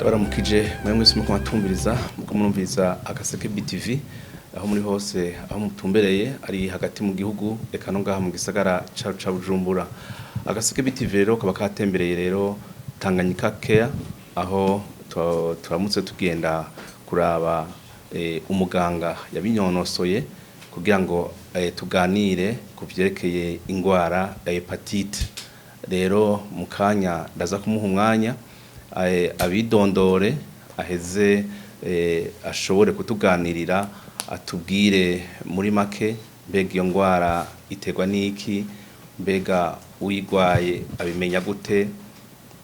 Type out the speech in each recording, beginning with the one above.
Ndabaramukije mwe mwese muko matumviriza, muko murumviriza Agaseke BTV aho muri hose, aho mutumbereye ari hagati mu gihugu, eka no ngaha mu gisagara ca Bujumbura. Agaseke BTV rero kaba katembereye rero Tanganyika Care, aho turamutse tugenda kuraba umuganga yabinonosoye kugira ngo tuganire ku vyerekeye ingwara ya hépatite. Rero mu kanya ndaza kumuha umwanya abidondore, aheze ashobore kutuganirira, atubwire muri make mbega iyo ngwara iterwa n'iki, mbega uyigwaye abimenya gute,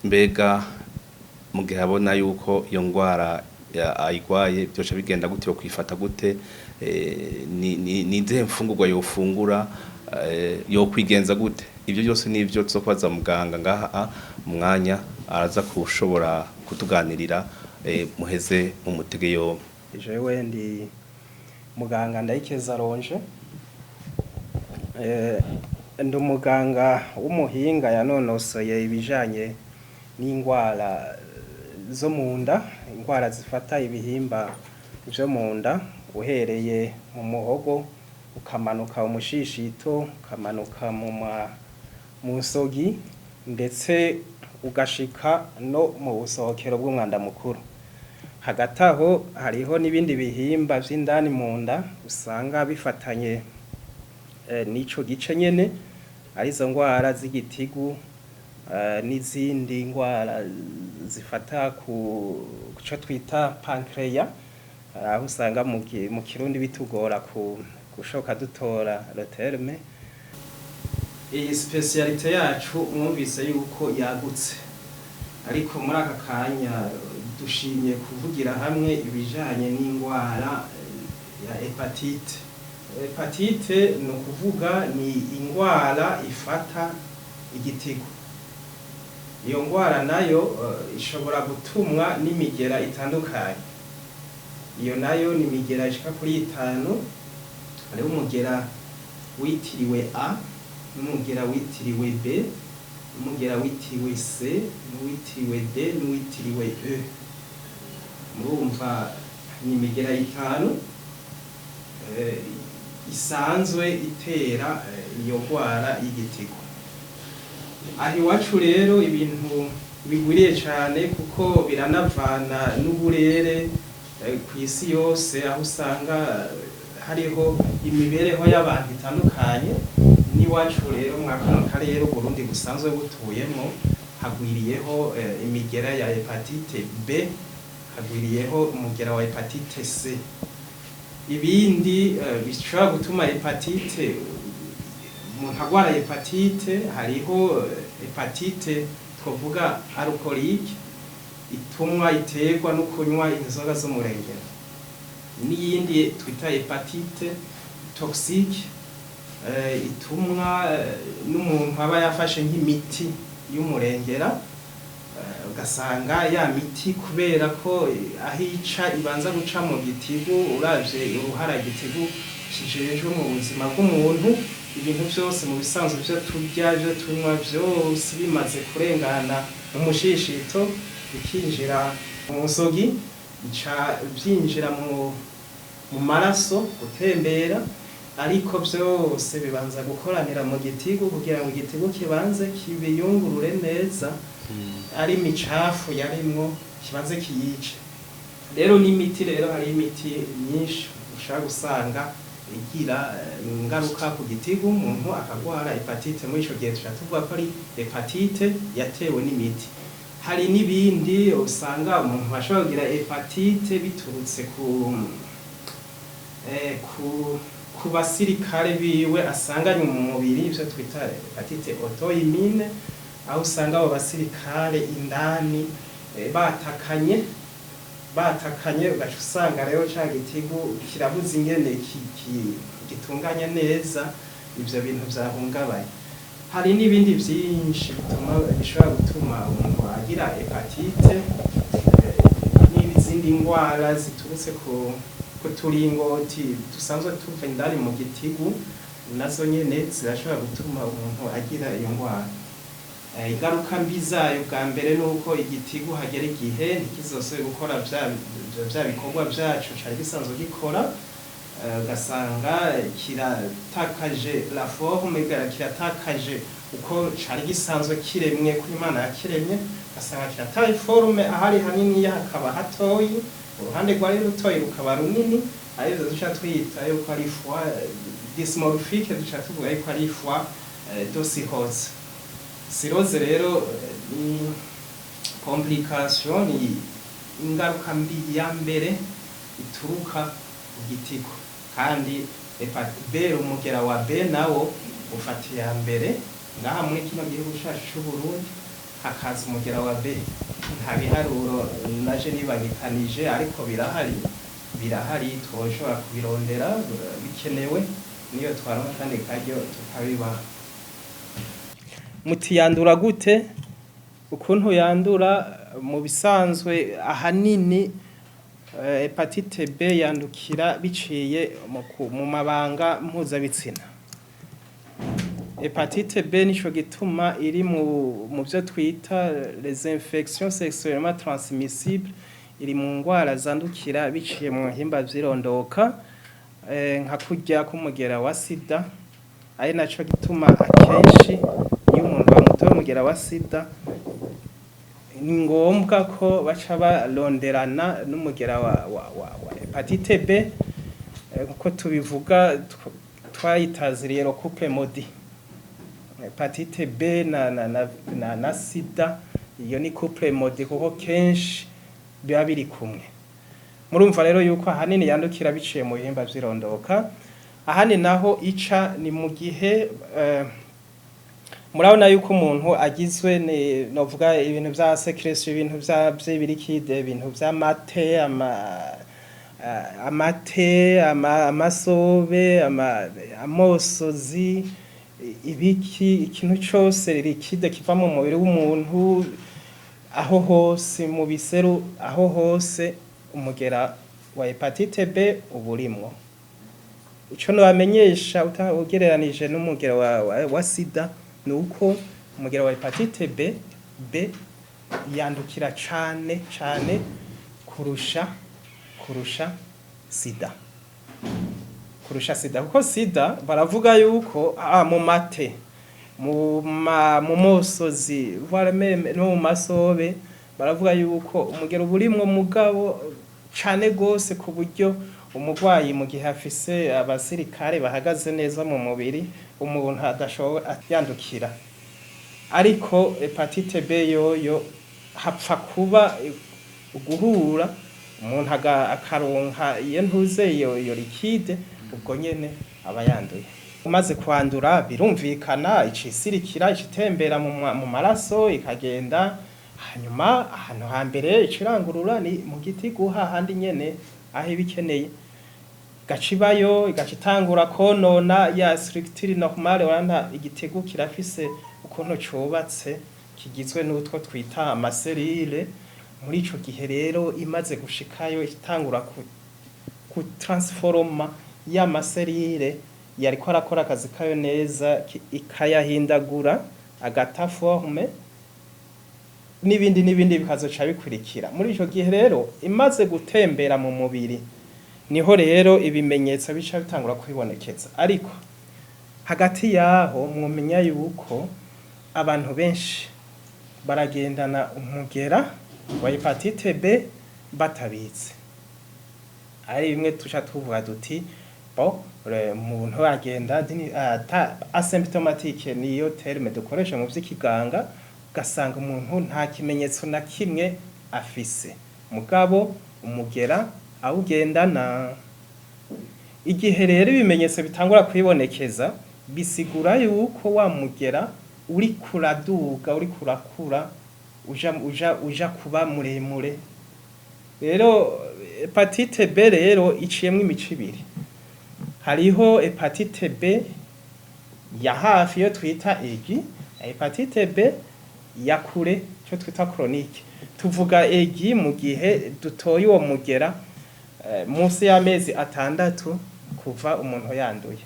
mbega mu gihe abona yuko iyo ngwara ayigwaye byoca bigenda gute, yo kwifata gute, ni izihe mfungurwa yofungura, yo kwigenza gute. Ibyo byose nivyo tuzokubaza muganga ngaha mu mwanya araza kushobora kutuganirira. Muheze mumutege yompi. Jewe ndi muganga Ndayikeza Ronje, ndi umuganga w'umuhinga yanonosoye ibijanye n'ingwara zo mu nda, ingwara zifata ibihimba vyo mu nda, uhereye mu muhogo ukamanuka umushishito, ukamanuka mu nsogi, ndetse ugashika no mu busohokero bw'umwanda mukuru. Hagati aho hariho n'ibindi bihimba vy'indani mu nda usanga bifatanye n'ico gice nyene, arizo ngwara z'igitigu n'izindi ngwara zifata ku co twita pancréas, aho usanga mu Kirundi bitugora gushoka dutora le terme. Iyi spécialité yacu mwumvise yuko yagutse, ariko muri aka kanya dushimye kuvugira hamwe ibijanye n'ingwara ya hépatite. Hépatite ni ukuvuga ni ingwara ifata igitigu. Iyo ngwara nayo ishobora gutumwa n'imigera itandukanye. Iyo nayo ni imigera ishika kuri itanu. Hariho umugera witiriwe A, n'umugera witiriwe B, n'umugera witiriwe C, n'uwitiriwe D, n'uwitiriwe E. Murumva ni imigera itanu isanzwe itera iyo ngwara y'igitigu. Aha iwacu rero ibintu bigwiriye cane, kuko biranavana n'uburere kw'isi yose, aho usanga hariho imibereho y'abantu itandukanye. N'iwacu rero mwa kano karere Uburundi busanzwe butuyemwo, hagwiriyeho imigera ya hépatite B, hagwiriyeho umugera wa hépatite C. Ibindi bishobora gutuma hépatite, umuntu agwara hépatite, hariho hépatite twovuga alcoolique, itumwa iterwa no kunywa inzoga z'umurengera, n'iyindi twita hépatite toxique, itumwa n'umuntu aba yafashe nk'imiti y'umurengera, ugasanga ya miti, kubera ko aho ica ibanza guca mu gitigu. Uravye uruhara igitigu kijejwe mu buzima bw'umuntu, ibintu vyose mu bisanzwe vyo turya, vyo tunywa, vyose bimaze kurengana mu mushishito bikinjira mu nsogi, bica vyinjira mu maraso gutembera, ariko vyose bibanza gukoranira mu gitigu kugira ngo igitigu kibanze kibiyungurure neza, ari imicafu yarimwo kibanze kiyice. Rero n'imiti, rero hari imiti myinshi ushobora gusanga igira ingaruka ku gitigu, umuntu akagwara hépatite. Muri ico gihe tuca tuvuga ko ari hépatite yatewe n'imiti. Hari n'ibindi usanga umuntu ashobora kugira hépatite biturutse ku basirikare biwe asanganywe mu mubiri, ivyo twita hépatite auto-immune, aho usanga abo basirikare indani batakanye batakanye, ugaca usanga rero ca gitigu kirabuze ingene gitunganya neza ivyo bintu vyahungabanye. Hari n'ibindi vyinshi bituma, bishobora gutuma umuntu agira hépatite, n'izindi ngwara ziturutse ku turingoti dusanzwe tuva indani mu gitigu, nazo nyene zirashobora gutuma umuntu agira iyo ngwara. Ingaruka mbi zayo bwa mbere ni uko igitigu hagera igihe ntikizosubire gukora vya bikorwa vyaco cari gisanzwe gikora, ugasanga kiratakaje la forme, kiratakaje uko cari gisanzwe kiremwe, ko Imana yakiremye, ugasanga kirataye forme, ahari haniniya hakaba hatoyi, uruhande rwari rutoyi rukaba runini, arivyo duca twita yuko ari foie dysmorphique, duca tuvuga yuko ari foie de cirrhose. Cirrhose rero ni complication, ni ingaruka mbi ya mbere ituruka ku gitigu. Kandi B, umugera wa B nawo ufata iya mbere ngaha muri kino gihugu cacu c'u Burundi, hakaza umugera wa B. Nta biharuro naje nibangikanije, ariko birahari, birahari, twoshobora kubirondera bikenewe, niyo twaronka kandi karyo tukabibaha. Muti yandura gute? Ukuntu yandura mu bisanzwe, ahanini hépatite B yandukira biciye mu mabanga mpuzabitsina. Hépatite B nico gituma iri mu byo twita les infections sexuellement transmissibles, iri mu ngwara zandukira biciye mu bihimba vy'irondoka, nka kurya k'umugera wa sida, ari naco gituma akenshi iyo umuntu bamutoye umugera wa sida, ni ngombwa ko baca baronderana n'umugera wa hépatite B, nkuko tubivuga twayitaziriye le couple maudit. Hépatite B na sida, iyo ni couple maudit, kuko kenshi biba biri kumwe. Murumva rero yuko ahanini yandukira biciye mu bihimba vy'irondoka. Ahandi naho ica ni mu gihe murabona yuko umuntu agizwe ni novuga ibintu vya sécrétion, ibintu vya vy'ibi liquide, ibintu vy'amate, amate, amasobe, amosozi, ibiki, ikintu cose liquide kiva mu mubiri w'umuntu, aho hose mu biseru, aho hose umugera wa hépatite B uba urimwo. Ico nobamenyesha ugereranije n'umugera wa sida ni uko umugera wa hépatite B yandukira cane cane kurusha sida, kurusha sida, kuko sida baravuga yuko mu mate, mu mosozi, voire même no mu masobe, baravuga yuko umugera uba urimwo, mugabo cane gose ku buryo umurwayi mu gihe afise abasirikare bahagaze neza mu mubiri, umuntu adashobora yandukira. Ariko hépatite B yoyo hapfa kuba uguhura, umuntu akaronka iyo ntuze, iyo liquide, ubwo nyene aba yanduye. Umaze kwandura, birumvikana, icisirikira, icitembera mu maraso, ikagenda. Hanyuma ahantu hambere icirangurura ni mu gitigu, hahandi nyene aho iba ikeneye, igaca ibayo, igaca itangura konona ya structure normale. Urabona igitigu kirafise ukuntu cubatse, kigizwe n'utwo twita ama cellules. Muri ico gihe rero imaze gushikayo, itangura ku transforma ya ma cellules yariko arakora akazi kayo neza, ikayahindagura, agata forme, n'ibindi n'ibindi bikazoca bikurikira. Muri ico gihe rero imaze gutembera mu mubiri, niho rero ibimenyetso bica bitangura kwibonekeza. Ariko hagati yaho mwomenya yuko abantu benshi baragendana umugera wa hépatite B batabizi, ari bimwe tuca tuvuga duti bon, umuntu agenda ata asymptomatique, niyo terme dukoresha mu vy'ikiganga, ugasanga umuntu nta kimenyetso na kimwe afise, mugabo umugera awugendana. Igihe rero ibimenyetso bitangura kwibonekeza, bisigura yuko wa mugera uriko uraduga, uriko urakura, uja kuba muremure. Rero hépatite B rero iciyemwo imico ibiri. Hariho hépatite B ya hafi, iyo twita aiguë, na hépatite B ya kure, ico twita chronique. Tuvuga aiguë mu gihe dutoye uwo mugera munsi y'amezi 6 kuva umuntu yanduye.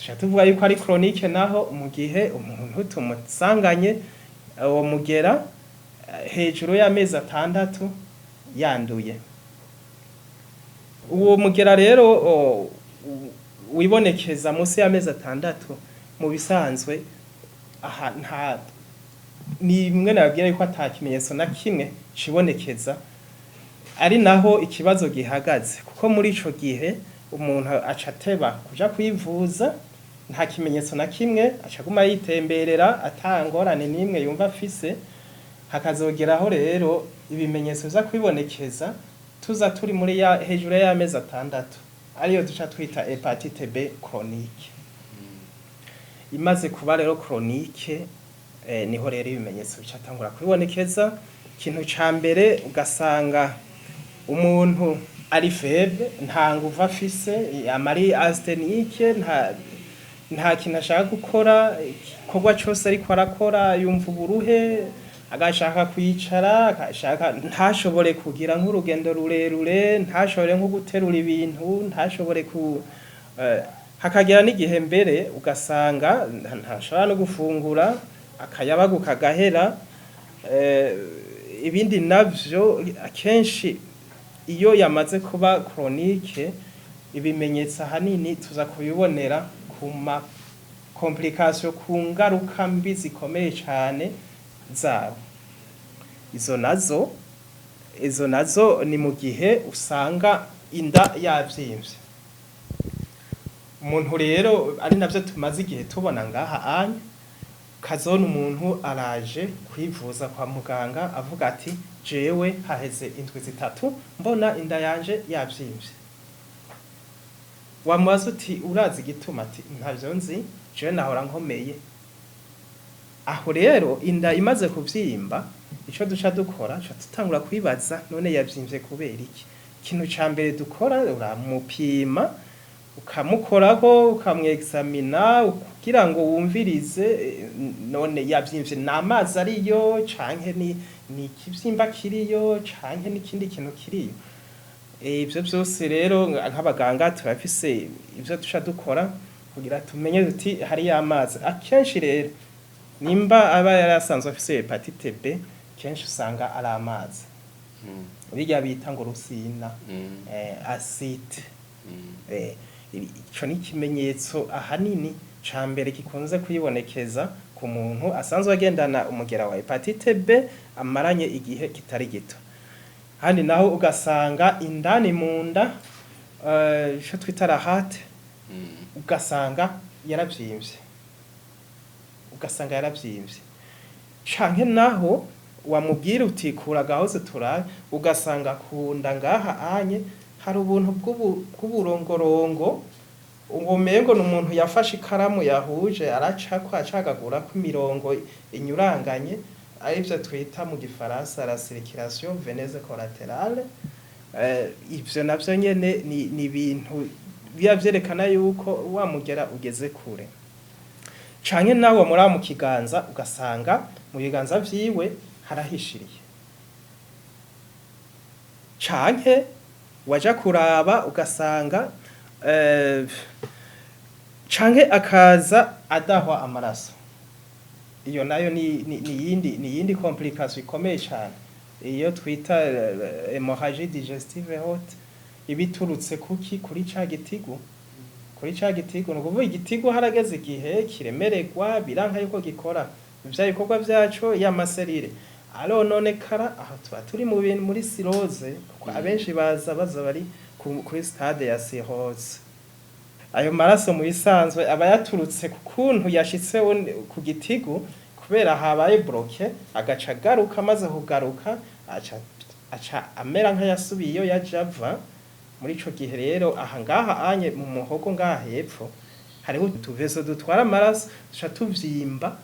Tuca tuvuga yuko ari chronique naho mu gihe umuntu tumusanganye uwo mugera hejuru y'amezi 6 yanduye. Uwo mugera rero wibonekeza munsi y'amezi 6 mu bisanzwe, aha nta ni bimwe nababwira yuko ata kimenyetso na kimwe cibonekeza, ari naho ikibazo gihagaze, kuko muri ico gihe umuntu aca ateba kuja kwivuza, nta kimenyetso na kimwe, aca aguma yitemberera ata ngorane n'imwe yumva afise. Hakazogeraho rero ibimenyetso biza kwibonekeza tuza turi muri ya hejuru y'amezi 6, ariyo duca twita hépatite B chronique. Imaze kuba rero chronique, niho rero ibimenyetso bica tangura kwibonekeza. Ikintu ca mbere, ugasanga umuntu ari faible, nta nguvu afise, amari asthénique, nta kintu ashaka gukora, igikorwa cose ariko arakora yumva uburuhe, agashaka kwicara, agashaka ntashobore kugira nk'urugendo rurerure, ntashobore nko guterura ibintu, ntashobore ku hakagera n'igihe mbere ugasanga ntashobora no gufungura, akayabagu kagahera. Ibindi navyo, akenshi iyo yamaze kuba chronique, ibimenyetso ahanini tuza kubibonera ku ma complications, ku ngaruka mbi zikomeye cane zabo. Izo nazo ni mu gihe usanga inda yavyimvye. Umuntu rero, ari navyo tumaze igihe tubona ngaha anya, kazona umuntu araje kwivuza kwa muganga avuga ati: "Jewe haheze indwi 3 mbona inda yanje yavyimvye." Wamubaza uti: "Urazi igituma?" Ati: "Ntavyo nzi, jewe nahora nkomeye." Aho rero inda imaze kuvyimba, ico duca dukora, duca dutangura kwibaza: none yavyimvye kubera iki? Ikintu ca mbere dukora, uramupima, ukamukorako, ukamwexamina kugira ngo wumvirize none yavyimvye ni amazi ariyo, canke ni ikivyimba kiriyo, canke n'ikindi kintu kiriyo? Ivyo vyose rero nk'abaganga turafise ivyo duca dukora kugira tumenye tuti hariyo amazi. Akenshi rero nimba aba yari asanzwe afise hépatite B, kenshi usanga ari amazi, birya bita ngo rusina, ascite. Ico ni ikimenyetso ahanini ca mbere gikunze kwibonekeza ku muntu asanzwe agendana umugera wa hépatite B amaranye igihe kitari gito. Handi naho ugasanga indani mu nda, ico twita la rate, ugasanga yaravyimbye, ugasanga yaravyimbye, canke naho wamubwira uti: "Kura agahoze turabe", ugasanga kunda ngaha anye hari ubuntu bw'uburongorongo, umengo ni umuntu yafashe ikaramu yahuje aracako acagagurako imirongo inyuranganye, arivyo twita mu gifaransa la circulation veineuse collatérale. Ivyo navyo nyene ni ibintu biba vyerekana yuko wa mugera ugeze kure. Canke nawe muri mu kiganza, ugasanga mu biganza vyiwe harahishiriye, canke waja kuraba ugasanga canke akaza adahwa amaraso. Iyo nayo ni yindi complication ikomeye cane, iyo twita hémorragie digestive haute, ibiturutse kuki? Kuri ca gitigu, kuri ca gitigu. Ni ukuvuga igitigu harageze igihe kiremererwa, biranka yuko gikora ivya bikorwa vyaco, y'ama cellules arononekara. Aho tuba turi mu bintu muri cirrhose, kuko abenshi baza baza bari kuri stade ya cirrhose. Ayo maraso mu bisanzwe aba yaturutse ku kuntu yashitse ku gitigu, kubera habaye bloqué, agaca agaruka. Amaze kugaruka aca amera nk'ayasubiye iyo yaje ava. Muri ico gihe rero, aha ngaha anye mu muhogo ngaha hepfo hariho utuveso dutwara amaraso, duca tuvyimba.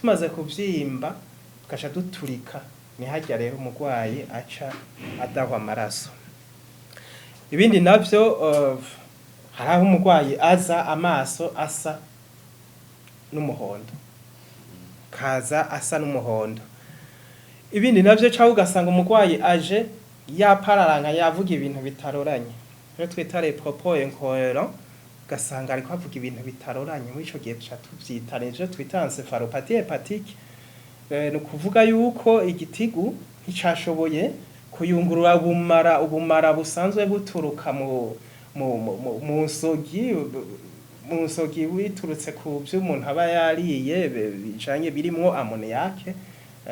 Tumaze kuvyimba tugaca duturika, ni harya rero umurwayi aca adahwa amaraso. Ibindi navyo, hari aho umurwayi aza amaso asa n'umuhondo, kaza asa n'umuhondo. Ibindi navyo, cyangwa ugasanga umurwayi aje yapararanga, yavuga ibintu bitaroranye, iyo twita les propos incohérents. Ugasanga ariko avuga ibintu bitaroranye. Muri ico gihe tuca tuvyita ivyo twita encéphalopathie hépatique. Ni ukuvuga yuko igitigu nticashoboye kuyungurura ubumara busanzwe buturuka mu nsogi biturutse ku vyo umuntu aba yariye bijanye birimwo ammoniac.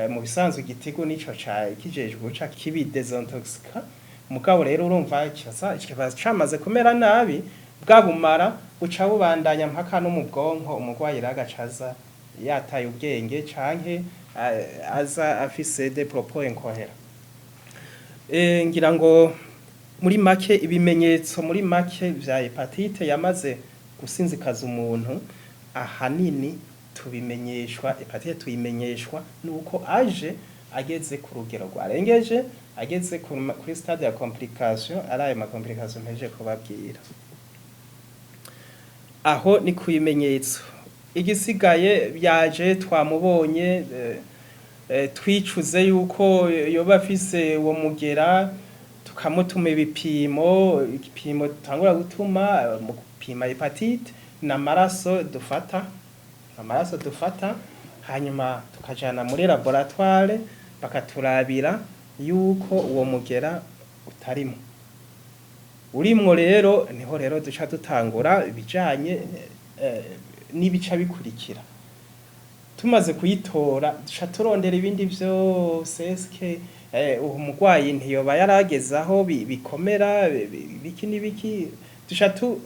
Mu bisanzwe igitigu nico ca kijejwe guca kibi désintoxiqua. Mugabo rero urumva kiba camaze kumera nabi, bwa bumara buca bubandanya mpaka no mu bwonko. Umurwayi rero agaca aza yataye ubwenge canke aza afise des propos incohérents. Ngira ngo muri make, ibimenyetso muri make vya hépatite yamaze gusinzikaza umuntu, ahanini tubimenyeshwa, hépatite tuyimenyeshwa nuko aje ageze ku rugero rwarengeje, ageze kuri stade ya complication, ari ayo ma complication mpejeje kubabwira. Aho ni ku bimenyetso. Igisigaye, byaje twamubonye, twicuze yuko yoba afise uwo mugera, tukamutuma ibipimo. Igipimo dutangura gutuma mu gupima hépatite ni amaraso dufata, hanyuma tukajana muri laboratoire, bakaturabira yuko uwo mugera utarimo. Urimwo rero, niho rero duca dutangura ibijanye n'ibica bikurikira. Tumaze kuyitora, duca turondera ibindi vyose. Eske uwo murwayi ntiyoba yarageze aho bikomera biki n'ibiki? Duca tu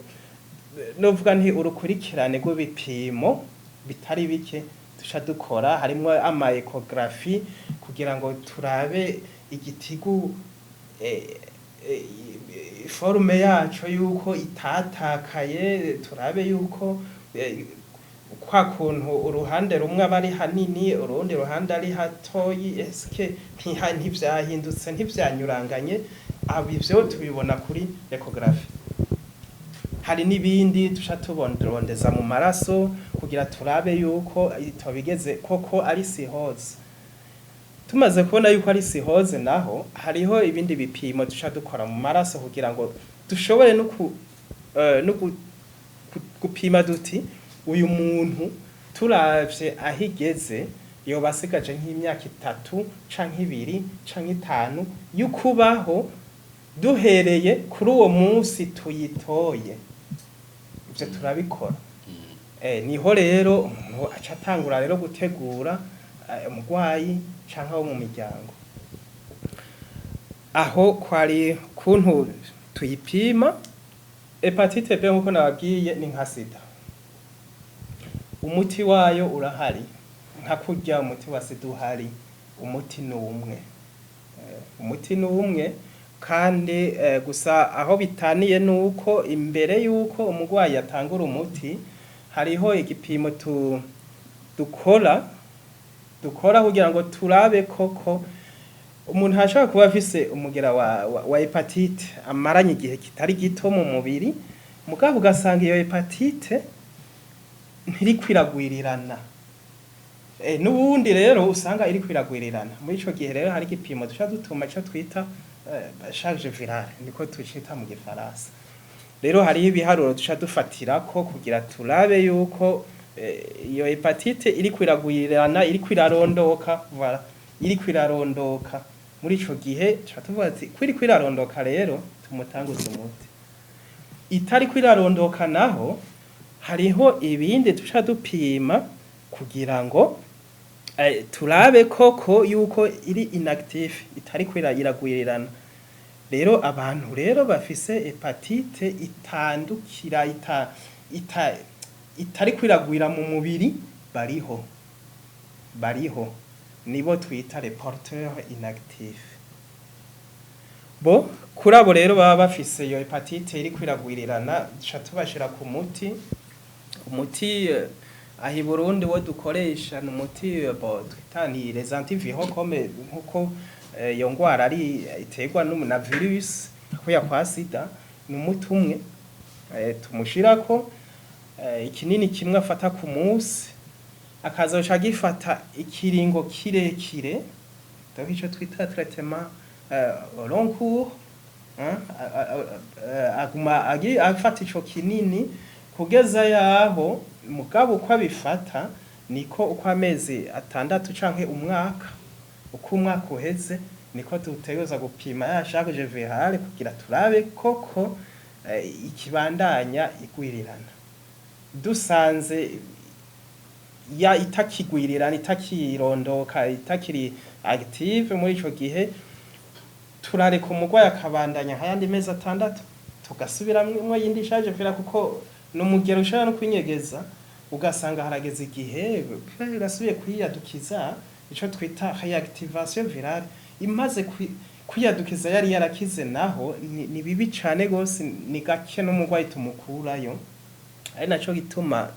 novuga nti urukurikirane rw'ibipimo bitari bike duca dukora, harimwo ama échographie kugira ngo turabe igitigu, forme yaco yuko itatakaye, turabe yuko kwa kuntu uruhande rumwe aba ari hanini, urundi ruhande ari hatoyi, eske ntivyahindutse, ntivyanyuranganye? Abo ivyo tubibona kuri échographie. Hari n'ibindi duca tubondondeza mu maraso kugira turabe yuko itobigeze koko ari cirrhose. Tumaze kubona yuko ari cirrhose naho, hariho ibindi bipimo duca dukora mu maraso kugira ngo dushobore no gupima duti uyu muntu turavye aho igeze, yoba asigaje nk'imyaka 3 canke 2 canke 5 y'ukubaho duhereye kuri uwo munsi tuyitoye. Ivyo turabikora. Niho rero umuntu aca atangura rero gutegura umurwayi canke abo mu miryango. Aho kwari kuntu tuyipima. Hépatite B, nkuko nababwiye, ni nka sida. Umuti wayo urahari nka kurya umuti wa sida uhari. Umuti ni umwe. Umuti ni umwe kandi gusa aho bitaniye nuko imbere yuko umurwayi atangura umuti, hariho igipimo dukora kugira ngo turabe koko umuntu ashobora kuba afise umugera wa hépatite amaranye igihe kitari gito mu mubiri, mugabo ugasanga iyo hépatite ntiriko iragwirirana. N'ubundi rero usanga iriko iragwirirana. Muri ico gihe rero hari igipimo duca dutuma, ico twita charge virale, niko tucita mu gifaransa. Rero hariho ibiharuro duca dufatirako kugira turabe yuko iyo hépatite iriko iragwirirana, iriko irarondoka, voilà, iriko irarondoka. Muri ico gihe tuca tuvuga ati ko iriko irarondoka rero tumutanguze umuti. Itariko irarondoka naho, hariho ibindi duca dupima kugira ngo turabe koko yuko iri inactif, itariko iragwirirana. Rero abantu rero bafise hépatite itandukira, itariko iragwira mu mubiri, bariho, nibo twita les porteurs inactifs. Bo kuri abo rero baba bafise iyo hépatite iriko iragwirirana, duca tubashira ku muti. Umuti aha i Burundi wo dukoresha ni umuti bo twita ni les antiviraux, comme nkuko iyo ngwara ari iterwa na virus kuya kwa sida. Ni umuti umwe tumushirako, ikinini kimwe afata ku munsi, akazoca agifata ikiringo kirekire, donc ico twita traitement au long cours, hein, aguma afata ico kinini. Kugeza yaho mugabo uko abifata niko uko amezi 6 canke umwaka, uko umwaka uheze niko dutegerezwa gupima ya charge virale kugira turabe koko ikibandanya igwirirana. Dusanze ya itakigwirirana, itakirondoka, itakiri active, muri ico gihe turareka umurwayi akabandanya nk'ayandi mezi 6, tugasubiramwo yindi charge virale, kuko n'umugero ushobora no kwinyegeza, ugasanga harageze igihe irasubiye kwiyadukiza, ico twita réactivation virale. Imaze kwiyadukiza yari yarakize naho ni bibi cane gose, ni gake n'umurwayi tumukurayo. Ari naco gituma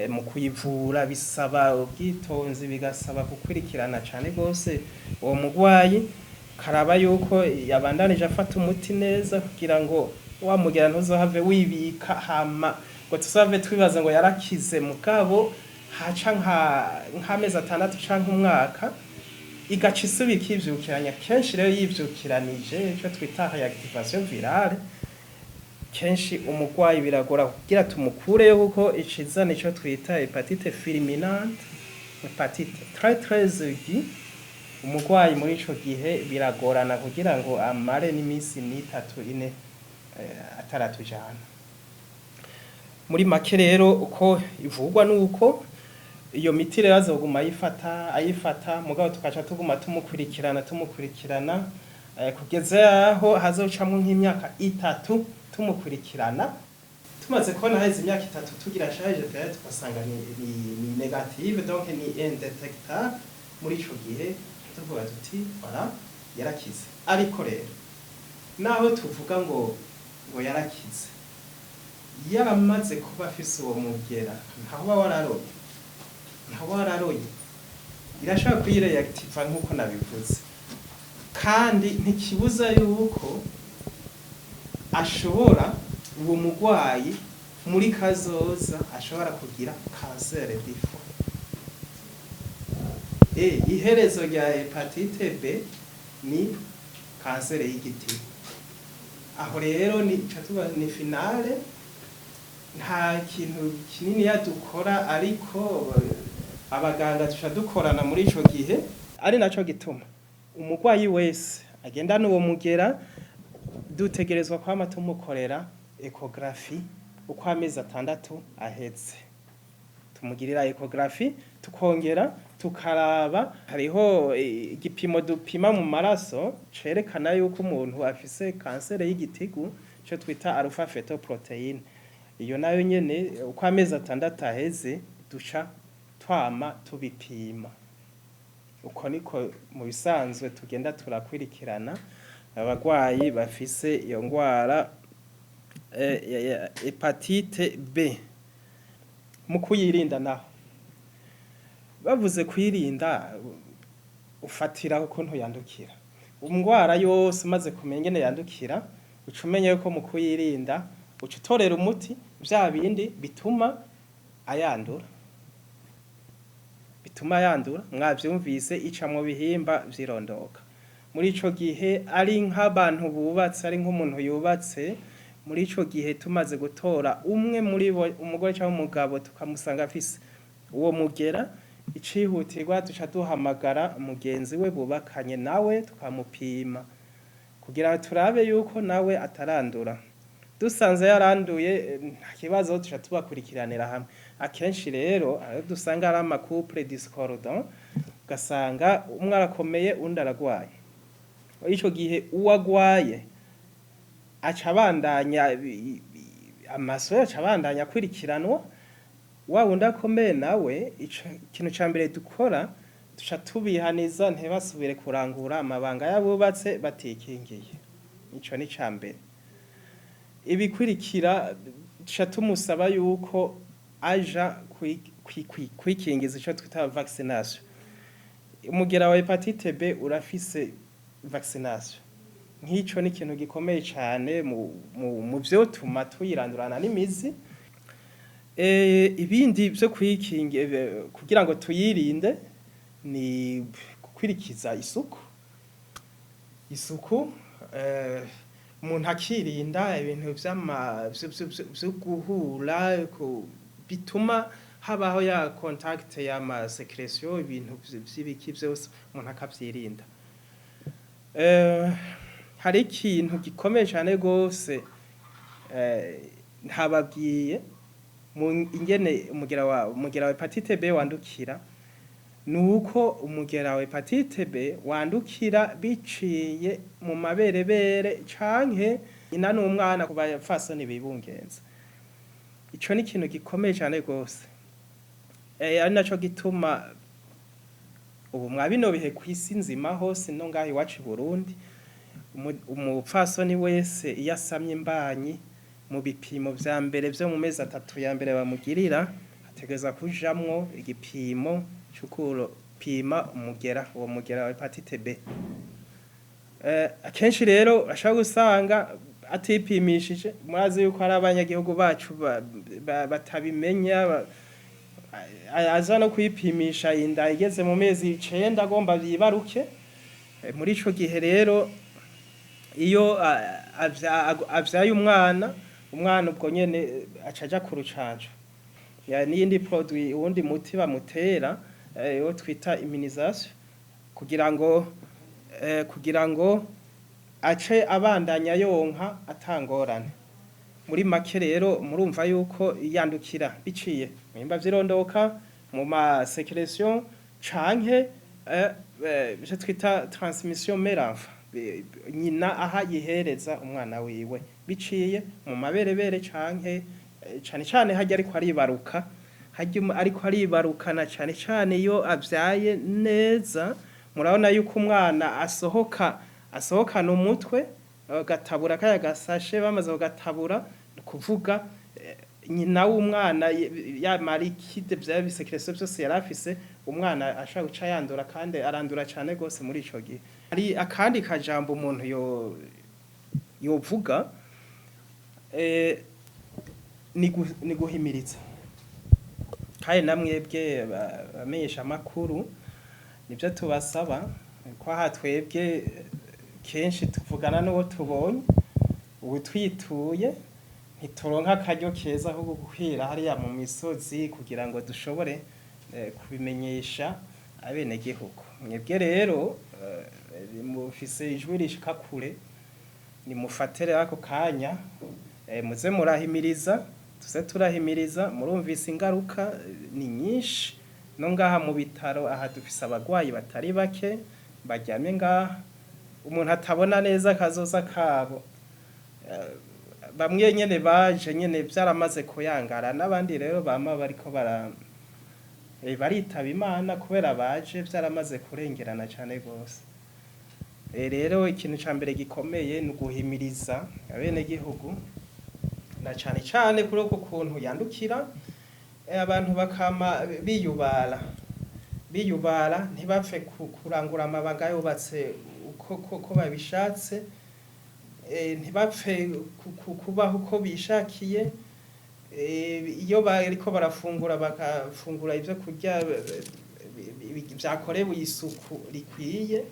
mu kuyivura bisaba ubwitonzi, bigasaba gukurikirana cane gose uwo murwayi, karaba yuko yabandanije afata umuti neza, kugira ngo wa mugera ntuzohave wibika, hama ngo tuzave twibaza ngo yarakize, mugabo haca nk'amezi 6 canke umwaka igaca isubira ikivyukiranya. Kenshi rero yivyukiranije, ico twita réactivation virale, kenshi umurwayi biragora kugira tumukureyo, kuko icizana ico twita hépatite fulminante, hépatite très très aiguë. Umurwayi muri ico gihe biragorana kugira ngo amare n'iminsi 3, 4 ataratujana. Muri make rero, uko ivurwa nuko iyo miti rero azoguma ayifata ayifata, mugabo tukaca tuguma tumukurikirana tumukurikirana kugeza yaho hazocamwo nk'imyaka 3 tumukurikirana. Tumaze kubona haheze imyaka 3 tugira charge virale, tugasanga ni négative, donc ni indétectable, muri ico gihe tuvuga tuti: "Voilà, yarakize." Ariko rero naho tuvuga ngo yarakize, yaramaze kuba afise uwo mugera, ntaho wararoye, ntaho wararoye, irashobora kuyireactiva nk'uko nabivuze. Kandi ntikibuza yuko ashobora, uwo murwayi muri kazoza ashobora kugira cancer du foie. Iherezo rya hépatite B ni kanseri y'igitigu. Aho rero ni ca tuba ni finale, nta kintu kinini dukora, ariko abaganga tuca dukorana muri ico gihe. Ari naco gituma umurwayi wese agendana uwo mugera dutegerezwa kwama tumukorera échographie uko amezi 6 aheze. Tumugirira échographie, tukongera tukaraba, hariho igipimo dupima mu maraso cerekana yuko umuntu afise kanseri y'igitigu, ico twita alpha fetoprotéine. Iyo nayo nyene uko amezi 6 aheze duca twama tubipima. Uko niko mu bisanzwe tugenda turakwirikirana abagwayi bafise iyo ngwara ya hépatite B. Mu kuyirinda naho, bavuze kuyirinda, ufatira ukuntu yandukira. Ingwara yose umaze kumenya ingene yandukira, uca umenya yuko mu kuyirinda uca utorera umuti vya bindi bituma ayandura, bituma yandura. Mwavyumvise, ica mu bihimba vyirondoka. Muri ico gihe ari nk'abantu bubatse, ari nk'umuntu yubatse, muri ico gihe tumaze gutora umwe muri bo, umugore cyangwa umugabo, tukamusanga afise uwo mugera, icihutirwa duca duhamagara mugenzi we bubakanye nawe, tukamupima kugira ngo turabe yuko nawe atarandura. Dusanze yaranduye, nta kibazo, duca tubakurikiranira hamwe. Akenshi rero aho dusanga ari ama couple discordant, ugasanga umwe arakomeye undi aragwaye, ico gihe uwo agwaye aca abandanya amaso, aca abandanya akurikiranwa. Wa wundi akomeye nawe, ico ikintu ca mbere dukora, duca tubihaniza ntibasubire kurangura amabanga y'abubatse batikingiye. Ico ni ca mbere. Ibikurikira, duca tumusaba yuko aja kwikingiza, ico twita vaccination. Umugera wa hépatite B urafise vaccination. Nk'ico ni ikintu gikomeye cane mu vyotuma tuyirandurana n'imizi. Ibindi vyo kwikinga kugira ngo tuyirinde ni gukwirikiza isuku. Isuku, Umuntu akirinda ibintu vy'ama vyo guhura bituma habaho ya contact y'ama sécrétions, ibintu vy'ibiki vyose umuntu akavyirinda. Hari ikintu gikomeye cane gose ntababwiye mu ingene umugera wa hépatite B wandukira, nuko umugera wa hépatite B wandukira biciye mu maberebere canke nyina n'umwana ku bapfasoni bibungenze. Ico ni ikintu gikomeye cane gose, ari naco gituma ubu mwa bino bihe kw'isi nzima hose, no ngaha iwacu i Burundi, umupfasoni wese iyo asamye imbanyi, mu bipimo vya mbere vyo mu mezi 3 ya mbere bamugirira, ategerezwa kujamwo igipimo co gupima umugera, uwo mugera wa hépatite B. Akenshi rero ashobora gusanga atipimishije. Murazi yuko hari abanyagihugu bacu batabimenya, aza no kwipimisha inda igeze mu mezi 9 agomba yibaruke. Muri ico gihe rero iyo avyaye umwana, umwana ubwo nyene aca aja ku rucanco n'iyindi produit, uwundi muti bamutera, uwo twita immunisation, kugira ngo ace abandanya yonka atangorane. Muri make rero murumva yuko yandukira biciye mu bihimba vy'irondoka, mu ma sécrétions, canke ico twita transmission mère-enfant, nyina aha yihereza umwana wiwe biciye mu maberebere, canke cane cane harya ariko aribaruka, harya ariko aribarukana, cane cane iyo avyaye neza. Murabona yuko umwana asohoka, asohokana umutwe, agatabura kaya gasashe. Bamaze kugatabura, ni ukuvuga nyina w'umwana ya ma liquides, vya bi sécrétions vyose yari afise, umwana ashobora guca yandura, kandi arandura cane gose muri ico gihe. Hari akandi kajambo umuntu yo yovuga, ni guhimiriza, kandi namwebwe bamenyesha amakuru nivyo tubasaba, ko aha twebwe kenshi tuvugana n'uwo tubonye ubu twituye, ntituronka akaryo keza ko gukwira hariya mu misozi kugira ngo dushobore kubimenyesha abenegihugu. Mwebwe rero mufise ijwi rishika kure, nimufatire ako kanya, muze murahimiriza, tuze turahimiriza. Murumvise ingaruka ni nyinshi. No ngaha mu bitaro aha dufise abagwayi batari bake baryamye ngaha, umuntu atabona neza akazoza kabo. Bamwe nyene baje nyene vyaramaze kuyangara, n'abandi rero bama bariko bara baritaba Imana kubera baje vyaramaze kurengerana cane gose. Rero ikintu ca mbere gikomeye ni uguhimiriza abenegihugu, na cane cane kuri uko kuntu yandukira, abantu bakama biyubara, biyubara, ntibapfe kurangura amabanga yubatse uko ko babishatse, ntibapfe kubaho uko bishakiye. Iyo bariko barafungura, bakafungura ivyo kurya vyakorewe isuku rikwiye,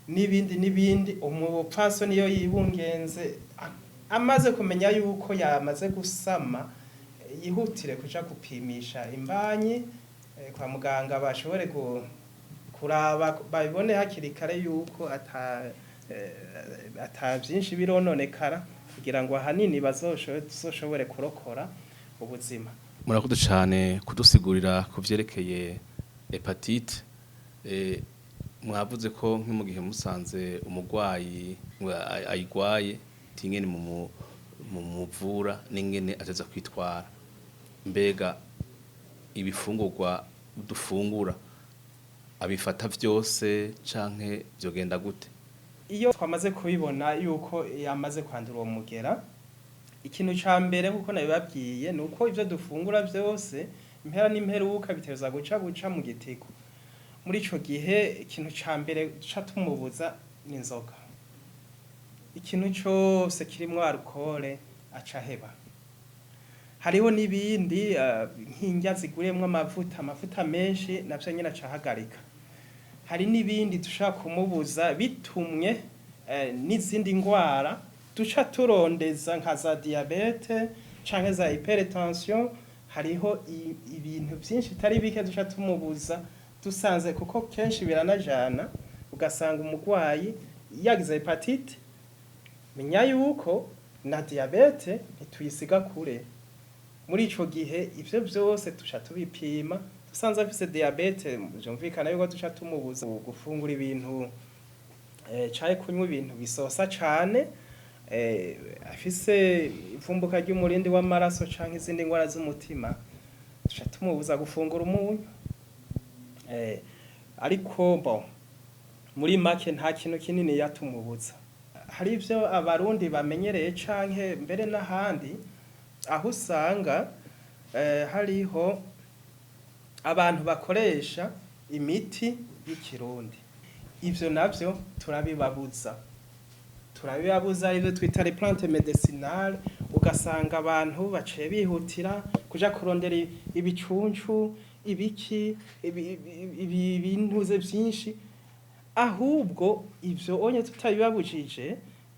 n'ibindi n'ibindi. Umupfasoni iyo yibungenze, amaze kumenya yuko yamaze gusama, yihutire kuja gupimisha imbanyi kwa muganga, bashobore kuraba babibone hakiri kare yuko ata vyinshi birononekara, kugira ngo ahanini bazoshobore kurokora ubuzima. Murakoze cyane kudusigurira ku vyerekeye hépatite. Mwavuze ko nko mu gihe musanze umurwayi ayigwaye, tingene mu muvura n'ingene ateza kwitwara. Mbega ibifungurwa dufungura abifata vyose canke vyogenda gute? Iyo twamaze kubibona yuko yamaze kwandura uwo mugera, ikintu ca mbere, kuko nabibabwiye, ni uko ivyo dufungura vyose impera n'imperuka biteza guca mu gitigu. Muri ico gihe ikintu ca mbere duca tumubuza ni inzoga. Ikintu cose kirimwo alcool aca aheba. Hariho n'ibindi, nk'indya ziguriyemwo amavuta, amavuta menshi, navyo nyene aca ahagarika. Hari n'ibindi dushobora kumubuza bitumwe n'izindi ndwara duca turondeza nka za diabete canke za hypertension. Hariho ibintu byinshi bitari bike duca tumubuza dusanze, kuko kenshi biranajana, ugasanga umurwayi yagize hepatite, menya yuko na diabete ntituyisiga kure. Muri ico gihe ivyo vyose tuca tubipima, dusanze afise diabete vyumvikana yuko duca tumubuza gufungura ibintu canke kunywa ibintu bisosa cane. Afise ivumbuka ry'umurindi w'amaraso canke izindi ndwara z'umutima, duca tumubuza gufungura umunyu. Ariko bon, muri make nta kintu kinini yatumubuza. Hari ivyo Abarundi bamenyereye canke mbere n'ahandi, aho usanga hariho abantu bakoresha imiti y'ikirundi. Ivyo navyo turabibabuza, turabibabuza, arivyo twita les plantes médicinales. Ugasanga abantu baciye bihutira kuja kurondera ibicuncu, ibiki, ibintuze vyinshi. Ahubwo ivyo onye tutabibabujije,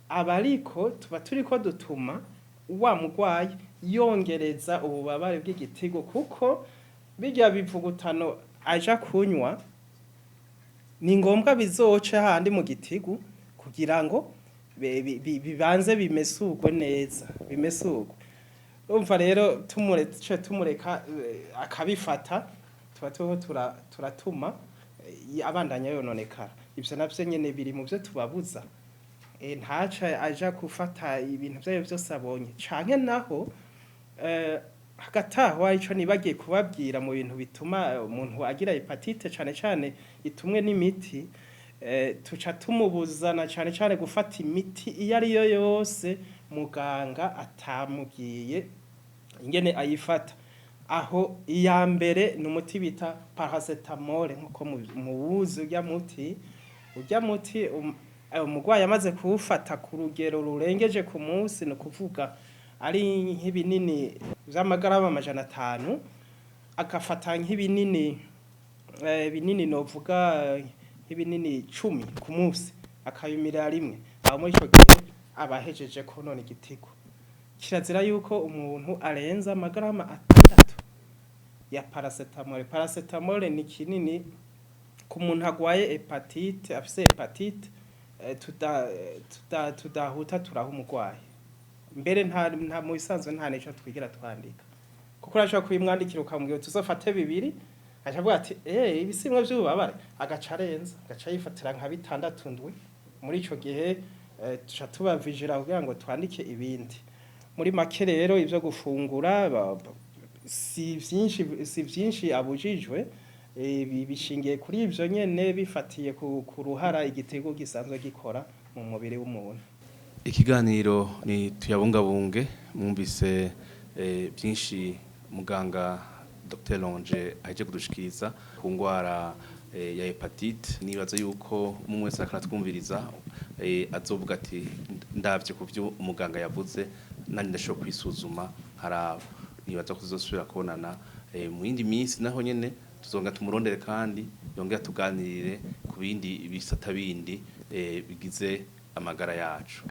abariko tuba turiko dutuma wa murwayi yongereza ububabare bw'igitigo, kuko birya bivugutano aja kunywa ni ngombwa bizoca handi mu gitigu kugira ngo bibanze bimesurwe neza, bimesurwe. Urumva rero tumuretse, tumureka akabifata, tuba turiho turatuma abandanya yononekara. Ivyo navyo nyene biri mu vyo tubabuza. Ntaca aja gufata ibintu vyayo vyose abonye. Canke naho hagati aho hari ico nibagiye kubabwira mu bintu bituma umuntu agira hepatite, cane cane itumwe n'imiti. Tuca tumubuza na cane cane gufata imiti iyo ari yo yose muganga atamubwiye ingene ayifata. Aho iya mbere ni umuti bita paracetamol, nkuko muwuzi urya muti. Urya muti umurwayi amaze kuwufata ku rugero rurengeje ku munsi, ni ukuvuga ari nk'ibinini vy'amagarama 500, agafata nk'ibinini binini, novuga nk'ibinini 10 ku munsi, akabimira rimwe, aho muri ico gihe aba ahejeje konona igitigu. Kirazira yuko umuntu arenza amagarama 6 ya paracetamol. Paracetamol ni kinini ku muntu agwaye hepatite, afise hepatite, tudahuta turaha umurwayi. Mbere nta mu bisanzwe nta nico twigira twandika, kuko urashobora kubimwandikira ukamubwira uti uzofate bibiri, aca avuga ati ibi si bimwe vy'ububabare, agaca arenza, agaca yifatira nka 6, 7. Muri ico gihe tuca tubavijira kugira ngo twandike ibindi. Muri make rero, ivyo gufungura si vyinshi, si vyinshi abujijwe. Bishingiye kuri ivyo nyene, bifatiye ku ruhara igitego gisanzwe gikora mu mubiri w'umuntu. Ikiganiro ni Tuyabungabunge. Mwumvise byinshi muganga Dr Longe aheje kudushikiriza ku ngwara ya hepatite. Nibaza yuko umwe wese akaratwumviriza azovuga ati ndavye ku byo umuganga yavuze, nanjye ndashobora kwisuzuma nkaraba. Nibaza ko tuzosubira kubonana mu yindi minsi, naho nyene tuzonga tumurondere kandi yongera tuganirire ku bindi bisata bindi bigize amagara yacu.